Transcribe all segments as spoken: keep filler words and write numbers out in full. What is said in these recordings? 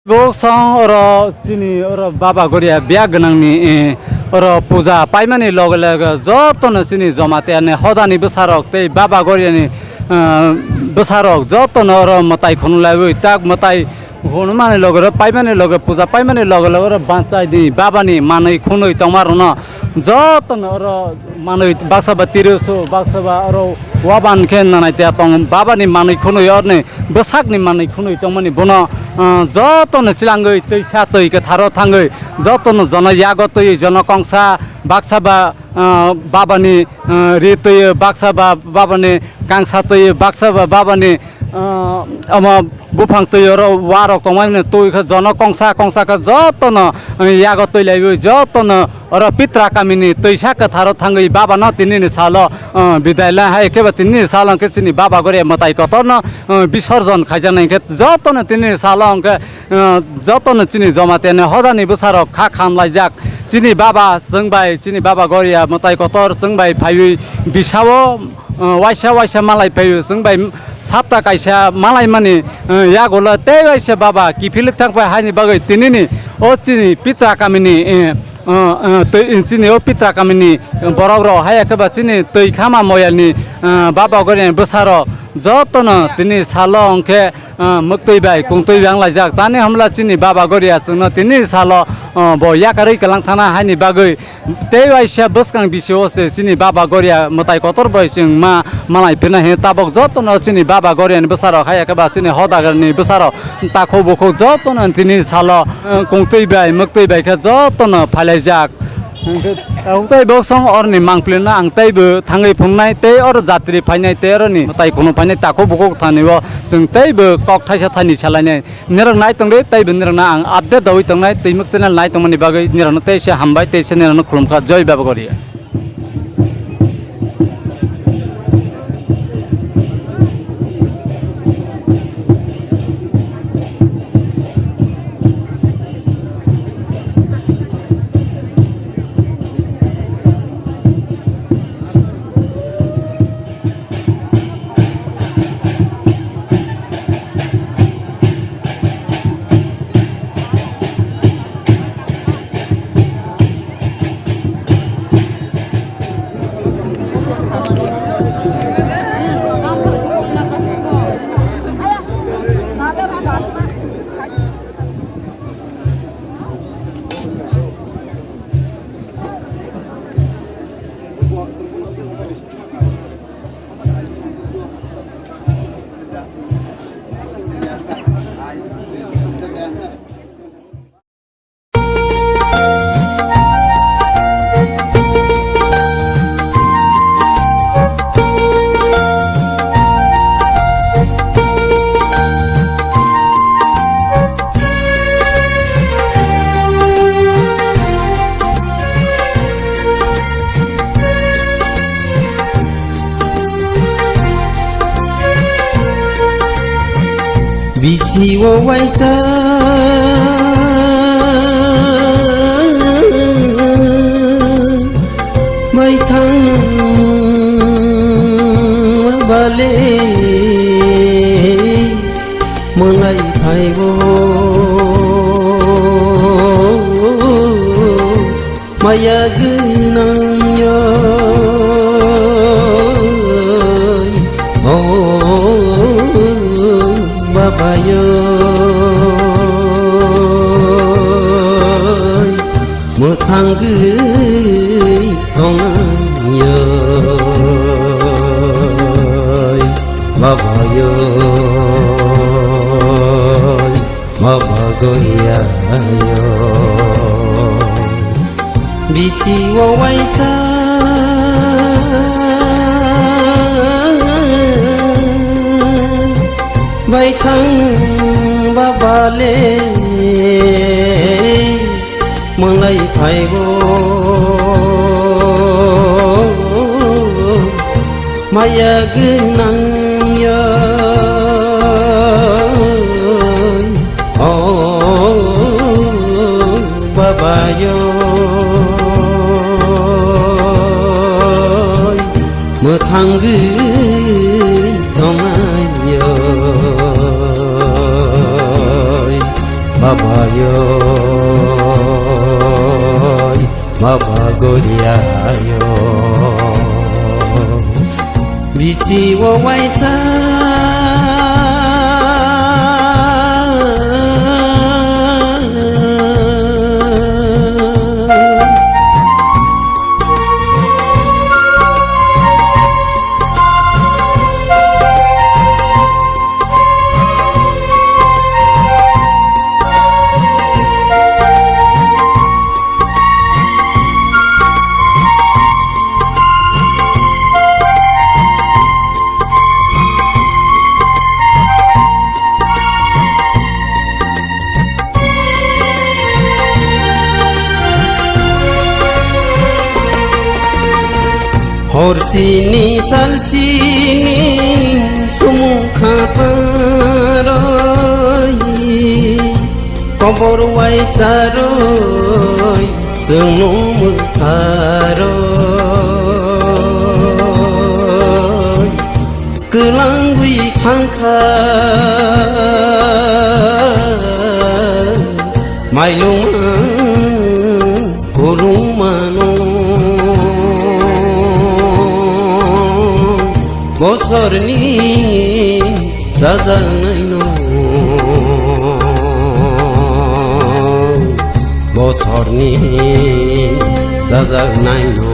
Bo song oro chini oro Baba Goria biya gwnangni, eh, oro puja paimani loge loge jotono chini Jamatia ni hodani bwsarok tei Baba Goria ni, eh, bwsarok jotono oro mwtai khunu laiwi tak mwtai Hwnmani loge oro paimani loge puja paimani loge loge oro bachai di Baba ni manwi khwnwi tongma rwno jotono oro manwi baksa ba tirisu baksa ba oro waban khe nanai tia tong Baba ni manwi khwnwi orni bwsak ni manwi khwnwi tongmani bono, ah, jotono chilangwi twi sa twi kwtharo thangwi jotono jono yago twi jono kongsa baksa ba, ah, Baba ni, ah, ri twi baksa ba Baba ni kangsa twi baksa ba Baba ni, ah, omo buphang twi oro warok tongmani twi khe jono kongsa kongsa khe jotono, eh, yago twi laiwi jotono oro Pitra kamini twisa kwtharo thangwi Baba no tinini salo, eh, bidai la hai khe ba tinini salo hwnkhe chini Baba Goria mwtai kotorno, eh, bisorjon khaijaknai hwnkhe jotono tinini salo hwnkhe, eh, jotono chini Jamatia ni hodani bwsarok kha khamlaijak chini Baba chwng bai chini Baba Goria mwtai kotor chwng bai phaiwi bisao, uh, waisa waisa malai phaio chwng bai sapta kaisa malai mani, uh, yagulo tei waisa Baba kiphilwk thang pai haini bagwi tinini o chini Pitra kamini, uh, uh, uh, tei chini o Pitra kamini borok rok haya khe ba chini twi khama moyalni, uh, Baba Goria ni bwsarok jotono tini salo hwnkhe, ah, mwktwi bai, kungtwi bai wnglaijak. Tani hamla chini Baba Goria chwngno tini salo, ah, bo yakarwi kwlang thana haini bagwi tei waisa bwskang bisio se chini Baba Goria mwtai kotor bai chwng ma malai phirna he tabok jotono chini Baba Goria ni bwsarok haya khe ba chini hodagar ni bwsarok takhuk bukhuk jotono tini salo, ah, kungtwi bai, mwktwi bai khe jotono phailaijak. Hwnkhe tabuk tei bo song oroni mangpili no ang teibo thangwi phunuknai, tei oro jatri phainai, tei oroni mwtai khunu phainai, takhuk bukhuk thani o chwng teibo kok thaisa thani salainai. Nirok nai tongdi, teibo nirok no ang update dawi tongnai, Twimuk channel nai tongmani bagwi nirok no teisa hambai, teisa nirok no khulumkha. Joi Baba Goria. Bisi o waisa mai thang bale. Mwlai phaibo maya gwnang yoi, o baba yoi, mwthangwi tongnang yoi, baba yoi. Ma bagwi ya yo. Bisi o waisa bai thang baba le. Mwlai phaibo maya gwnang yoi, o baba yoi, mwthangwi tongnai yoi. Baba yo, Baba Goria yo. Bisi o waisa. Hor sini sal sini sumung khataroi, kobor waisaroi, chwng nung mwsaroi. Kwlangwi thangkha mailungma kwrwngmano bosorni chajaknaino, bosorni chajaknaino.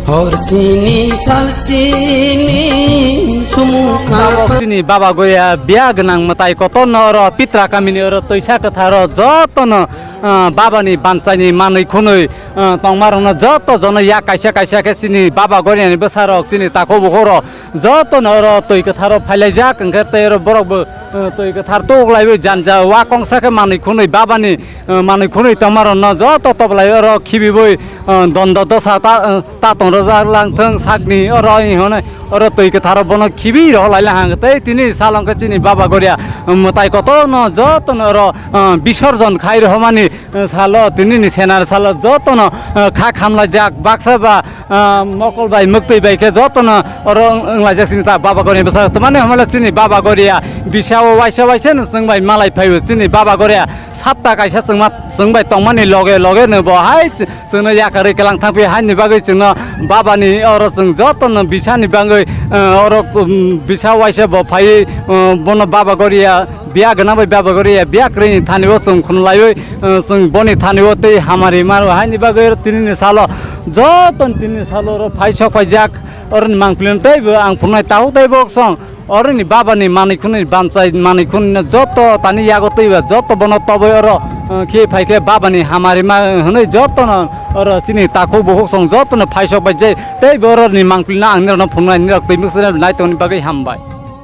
Hor sini sal sini sumung kha. Tabok chini Baba Goria biya gwnang mwtai kotorno oro Pitra kamini oro twisa kwtharo jotono, ah, Babani banchaini manwi khwnwi, ah, tongmarokno joto jono yak kaisa kaisa khe chini Baba Goriani bwsarok chini takhuk bukhukrok jotono oro twi kwtharo phailaijak hwnkhe tei oro borokbo eh, twi kwthar tuklaiwi janja wakongsa khe manwi khwnwi Babani, eh, manwi khwnwi tongmarokno joto toblai oro khibiwi, eh, dondo dosa ta, eh, ta tongrojak langthwng sakni oro hinwi oro twi kwtharo bono khibi rohorlailai hang tei tini salong khe chini Baba Goria, eh, mwtai kotorno jotono oro, eh, bisorjon khai rohormani, eh, salo tinini senar salo jotono, eh, kha khamlaijak baksa ba ah, mokol bai, mwktwi bai khe jotono oro wng-, wnglaijak chini ta Baba Goria bwsa. Tamani hwnmale chini Baba Goria bisa o waisa waisa no chwng bai malai phaio. Chini Baba Goria sapta kaisa chwngma, chwng bai tongmani loge loge no bo hai ch-, chwngno yakarwi kwlang thangphi. Haini bagwi chwngno Babani oro chwng jotono bisani bagwi, ah, oro, um, bisa waisa bo phaiwi, ah, bono Baba Goria biya gwnang bai Baba Goria biya kwrwini thani o chwng khunlaiwi, eh, chwng boni thani o tei hamari maro haini bagwi oro tinini salo joto tinini salo oro phai sok phaijak oroni mangpili teibo ang phunai tahu teibo song oroni Babani manwi khunwi banchai manwi khunwi joto tani yago teibo joto bono toboi oro, eh, khe phai khe Babani hamari ma hwnwi jotono oro chini takhuk bukhuk song jotono phai sok phaijai teibo oroni mangpili no ang nirokno phunai nirok twi mwksana naitongni bagwi hambai.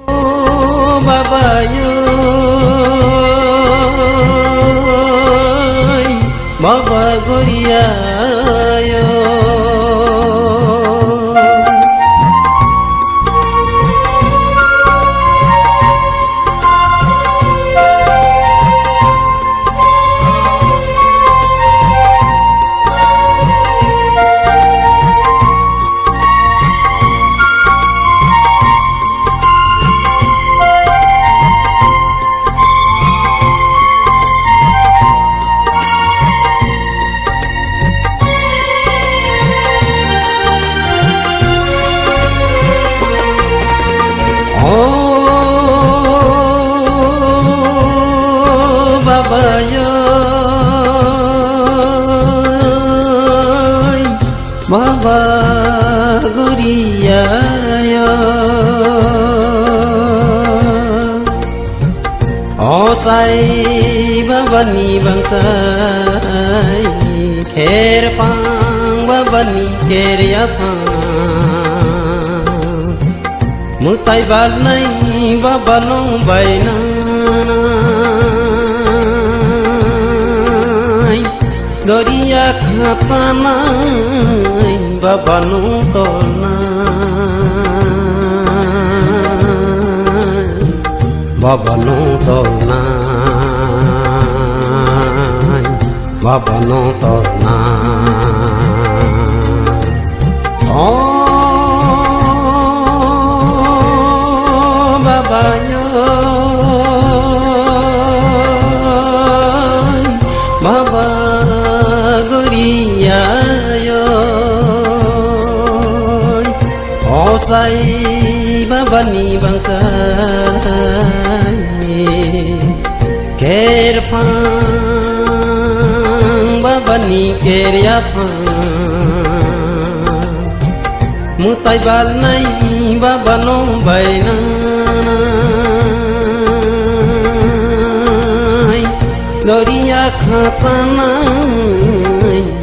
O Baba yo, Baba Goria yo. O Baba yo, Baba Goria yo. O sai Baba ni bangchai, kher pang Baba ni kher ya pang. Mwtai balnai Baba no bainanai, doria khatanai Baba no tolnai, Baba no tolnai. Baba no tolna. O Baba yo, Ai babani bangchai kherphang, babani keryaphang, mutai balnai babano bainai, doriya khatanai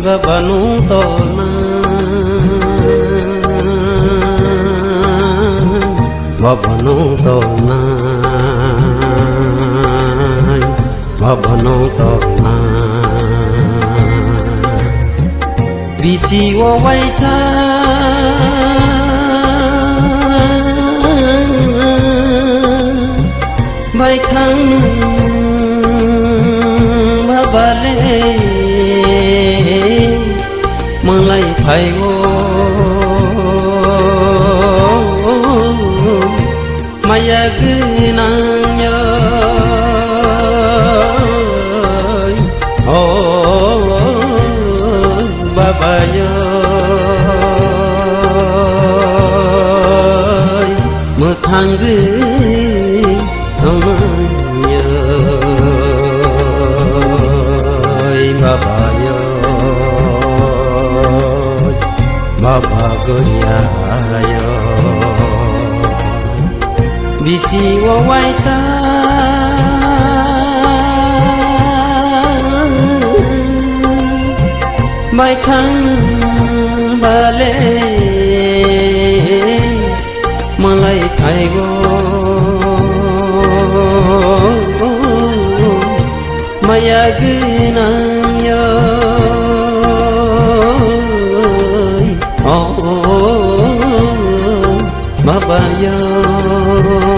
babano tolnai. Bobono tolnai, bobono tolnai. Bisi o waisa bai thang nwng babale. Malai phaibo maya gwnang yoi, o baba yoi, mwthangwi tongmani yoi, baba yoi, baba goriya yoi. Bisi o waisa bai thang bale. Malai phaibo maya gwnang yoi, o baba yoi,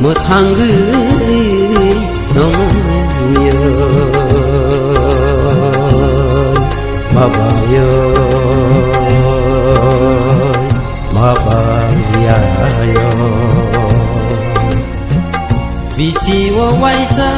mwthangwi tongmani yoi, baba yoi, baba yoi. Bisi o waisa.